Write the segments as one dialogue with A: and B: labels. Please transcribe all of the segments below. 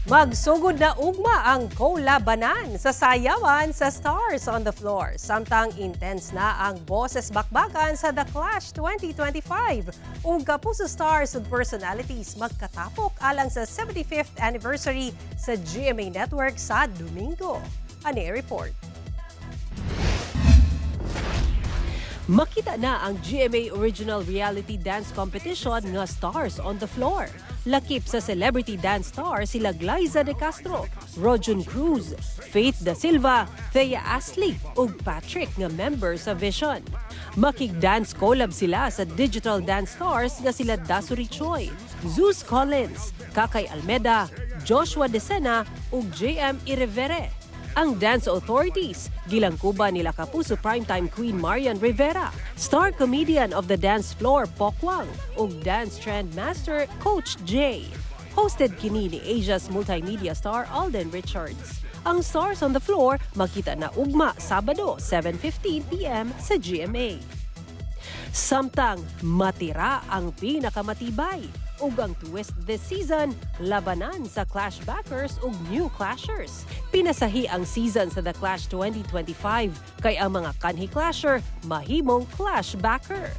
A: Magsugod na ugma ang kolabanan sa sayawan sa Stars on the Floor. Samtang intense na ang boses bakbakan sa The Clash 2025. Ug Kapuso stars ug personalities magkatapok alang sa 75th anniversary sa GMA Network sa Domingo. Ani report. Makita na ang GMA Original Reality Dance Competition nga Stars on the Floor. Lakip sa celebrity dance star sila Glaiza de Castro, Rodjun Cruz, Faith Da Silva, Thea Astley ug Patrick nga member sa Vision. Makig-dance collab sila sa digital dance stars nga sila Dasuri Choi, Zeus Collins, Kakay Almeda, Joshua Decena ug JM Irevere. Ang dance authorities, gilangkuban nila Kapuso Primetime Queen Marian Rivera, star comedian of the dance floor Pokwang, ug dance trend master Coach Jay. Hosted kini ni Asia's multimedia star Alden Richards. Ang Stars on the Floor makita na ugma Sabado, 7:15 p.m. sa GMA. Samtang matira ang pinakamatibay ug ang twist this season, labanan sa Clash Backers ug New Clashers. Pinasahi ang season sa The Clash 2025 kay ang mga kanhi Clasher mahimong Clash Backer.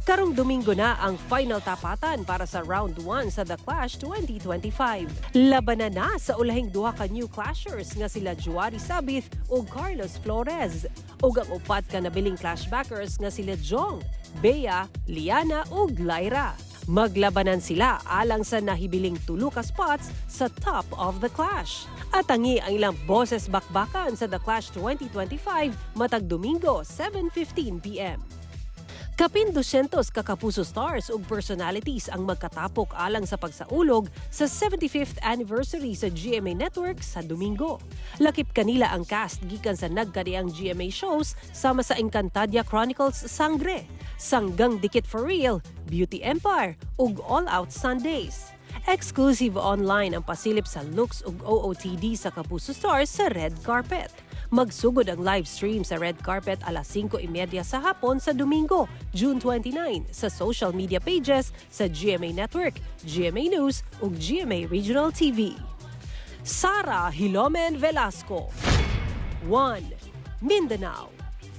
A: Karong Domingo na ang final tapatan para sa round 1 sa The Clash 2025. Labanan na sa ulahing duha ka new Clashers nga sila Juari Sabith ug Carlos Flores. Ug ang upat ka nabiling Clash Backers nga sila Jong, Bea, Liana ug Lyra. Maglabanan sila alang sa nahibiling tulo ka spots sa top of the Clash. At tangi ang ilang boses bakbakan sa The Clash 2025 matag Domingo, 7:15 p.m. Kapin 200 ka Kapuso stars ug personalities ang magkatapok alang sa pagsaulog sa 75th anniversary sa GMA Network sa Domingo. Lakip kanila ang cast gikan sa nagkadiang GMA shows sama sa Encantadia Chronicles Sang'gre, Sanggang Dikit for Real, Beauty Empire ug All Out Sundays. Exclusive online ang pasilip sa looks ug OOTD sa Kapuso Stars sa red carpet. Magsugod ang live stream sa red carpet alas 5:30 sa hapon sa Domingo, June 29, sa social media pages sa GMA Network, GMA News ug GMA Regional TV. Sara Hilomen Velasco. 1. Mindanao.